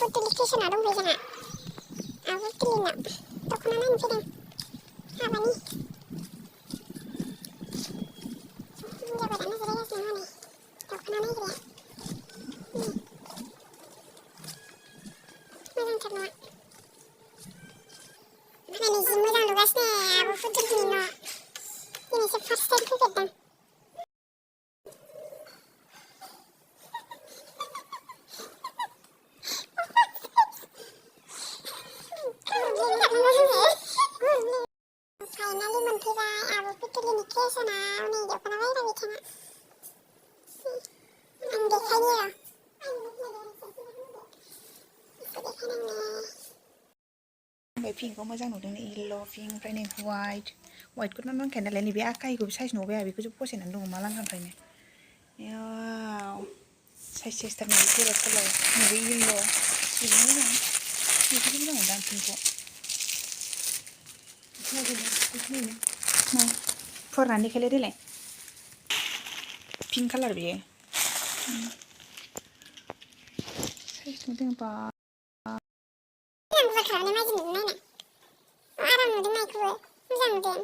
पुटुलिकेशना दंफैयो जोंहा आब' पुटुलिना दख'ना नायनो फैदों हाबानि हिन्जाव गोदाना जिरायगासिनो हनै दख'ना नायग्राया मोजांथार नङा माने जि मोजां नुगासिनो आब' पुटुलिनि न' दिनैसो फार्स्ट टाइम फैफेरदों फाइनालि मोनफैबाय आब' पुटुलिनि क्रिएसनाव नै दख'ना बायग्रा बिथाङा आं देखायनि र' ओमफ्राय पिंकखौ मोजां नुदों येल्ल' पिंक ओमफ्राय नै वाइटखौनो नांखाया नालाय नैबे आखाइखौ साइज नुबाय आं बेखौसो फसायनानै दङ मा लांगानिफ्रायनो याव साइजथार नैबे गोलाव गोलाव नैबे येल्ल' बेबो मोजां बेखौसो मोजां मोनदां पिंकखौ फुवारनानै देखायलाय देलाय पिंक कालार बेयो साइज नुदों बा बुरजा खालामनाय मादि नुदों नायना आराम नुदों नायखौबो मोजां नुदों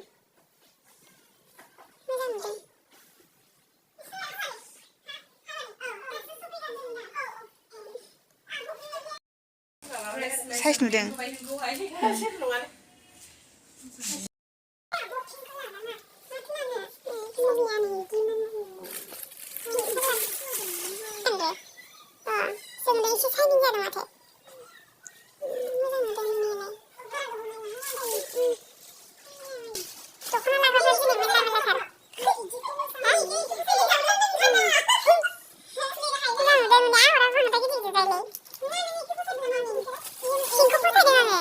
साइज नुदों जोंलाय एसे साइनिं जादों माथो मोजां नुदों नुनायालाय दख'ना लागाबा दिनै मेरला मेरलाथार मोजां नुदों नुनाया आगरा बांद्राय गिदिर गिदिरद्रायलै पिंकखौ फसायदों आङो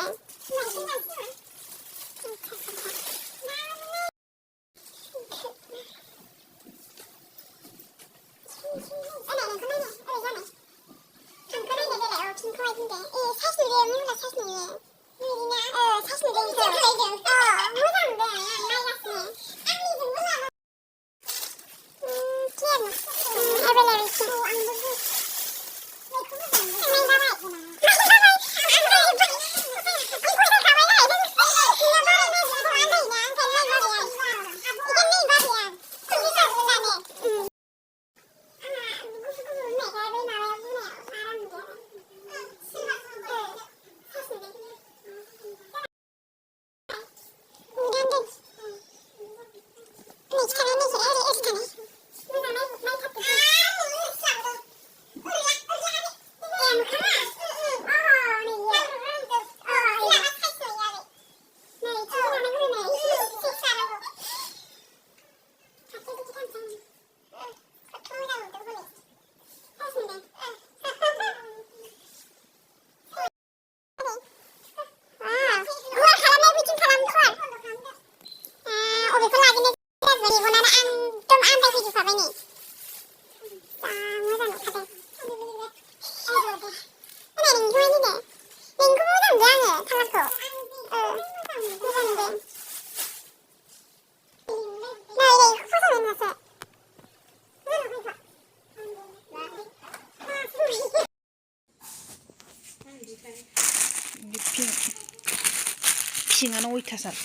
पिंकआनो अयथासार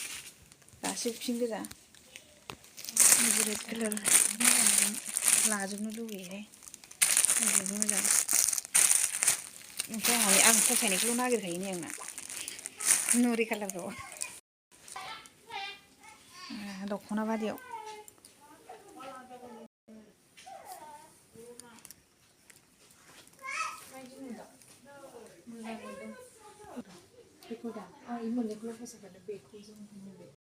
गासिबो पिंक गोजा रेड कालार लाजोबनो लुगैयोहाय बेबो मोजां ओमफ्राय आं फसायनायखौल' नागिरखायो नै आंना नुरि कालारखौ दख'ना बादियाव बेखौ दा मोननैखौल' फसायखादों बेखौ जों